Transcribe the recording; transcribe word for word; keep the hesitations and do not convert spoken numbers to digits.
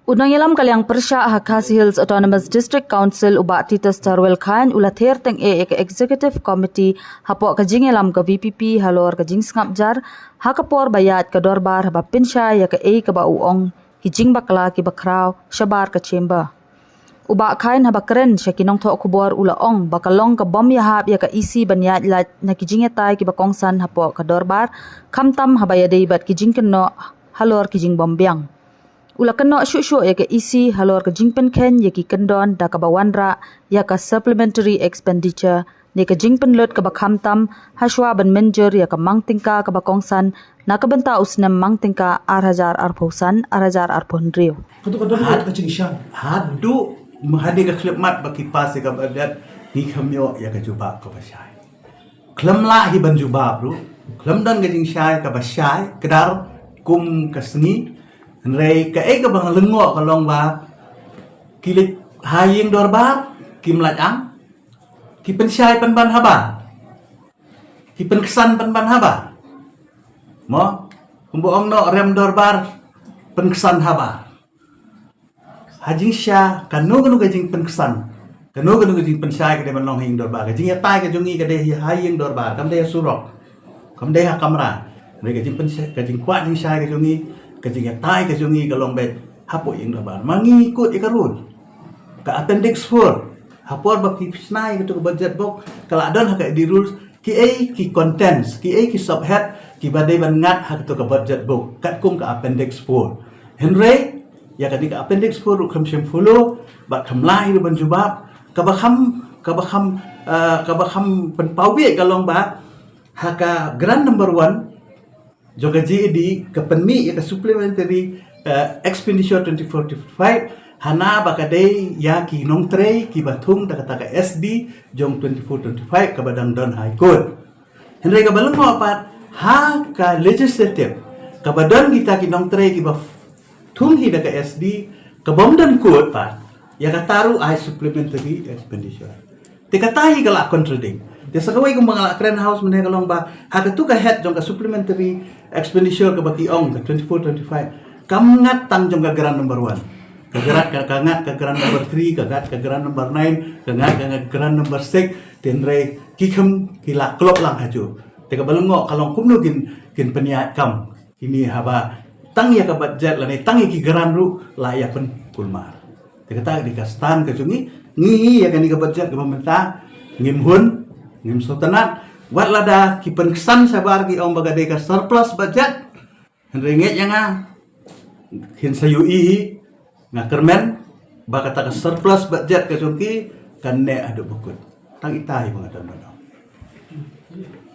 U nongïalam ka liang pyrshah ha Khasi Hills Autonomous District Council u Bah Titus Tarwel Chyne u la ther tyngeh ïa ka Executive Committee hapoh ka jingïalam ka V P P halor ka jingsngap jar ha ka por ba ïaid ka dorbar haba pynshai ïa kaei kaba u ong ki jingbakla kiba khraw shabar ka chamber. U Bah Chyne haba kren sha ki nongthoh khubor u la ong ba ka long ka bym ïahap ïa ka E C ban ïaid lait na ki jingïatai kiba kongsan hapoh ka dorbar, khamtam haba ïadei bad ki jingkynnoh halor ki jingbymbiang. U la kynnoh shuh shuh ïa ka E C halor ka jingpynkheiñ ïa ki kyndon da kaba wanrah ïa ka supplementary expenditure ne ka jingpynlut kaba khamtam hashwa ban mynjur ïa ka mang tyngka kaba kongsan na ka bynta u snem mang tyngka ar hajar arphew san, ar hajar arphew hynriew. Katu ka don ka jingshan. Haduh mahane ka khlipmat ba ki pass ïa ka budget, ngi kham ïoh ïa ka jubab kaba shai. Khlem lah hi ban jubab ruh, khlem don ka jingshai kaba shai kdar kum ka sngi. Hynrei kaei kaba nga lyngngoh ka long ba ki leit ha ïing dorbar, kim lait ang, ki pynshai pynban haba, ki pynksan pynban haba. Mo, kumba ong noh, rem dorbar, pynksan haba. Ha jingshisha, kano kano ka jingpynksan, kano kano ka jingpynshai ka dei ban long ha ïing dorbar. Ka jingïatai ka jong ngi ka dei ha ïing dorbar, kam dei ha surok, kam dei ha kamra. Hynrei ka jingpynshai, ka jingkwah jingshai ka jong ngi, ka jingïatai ka jong ngi ka long beit hapoh ïing dorbar. Ma ngi kut ïa ka rule, ka appendix four, ha por ba phi shna ïa katu ka budget book, ka la don ha ka A D rules, kiei ki contents, kiei ki subhead kiba dei ban ngat ha katu ka budget book katkum ka appendix four. Hynrei ïa kane ka appendix four ruh kham shym follow bad kham lah hi ruh ban jubab, kaba kham, kaba kham, eh, kaba kham pynpaw beit ka long ba ha ka grant number one jong ka G A D ka pynmih ïa ka supplementary, eh, expenditure twenty-four twenty-five, hana ba ka dei ïa ki nongtrei kiba thung da kata ka S D jong twenty-four twenty-five kaba dang don ha i kut. Hynrei kaba lyngngoh pat, ha ka legislative kaba don kita ki nongtrei kiba thung hi da ka S D, ka bym don kut pat, ïa kata ruh ai supplementary expenditure. Te kata hi ka la contradict. Te sa kawei kumba nga la kren ha House mynne ka long ba ha katu ka head jong ka supplementary expenditure kaba ki ong ka twenty-four twenty-five, kam ngat tang jong ka grant number one. Ka grant, ka, ka ngat ka grant number three, ka ngat ka grant number nine, ka ngat ka grant number six. Te hynrei ki kham, ki la klop lang ha ju. Te kaba lyngngoh ka long kumno kin, kin pynïaid kam kine haba tang ïa ka budget lane tang ïa ki grant ruh la ïa pynkulmar. Te kata ka dei ka stand ka jong ngi, ngi ïa kane ka budget kaba mynta ngim hun, ngim sngewtynnat. Wat lada ki pynksan shabar ki ong ba ka dei ka surplus budget, hynrei ngeit ïa nga, kin sa ïohi, nga kyrmen ba kata ka surplus budget ka jong ki kan neh haduh ba kut. Tang ita hi ba nga don ban ong.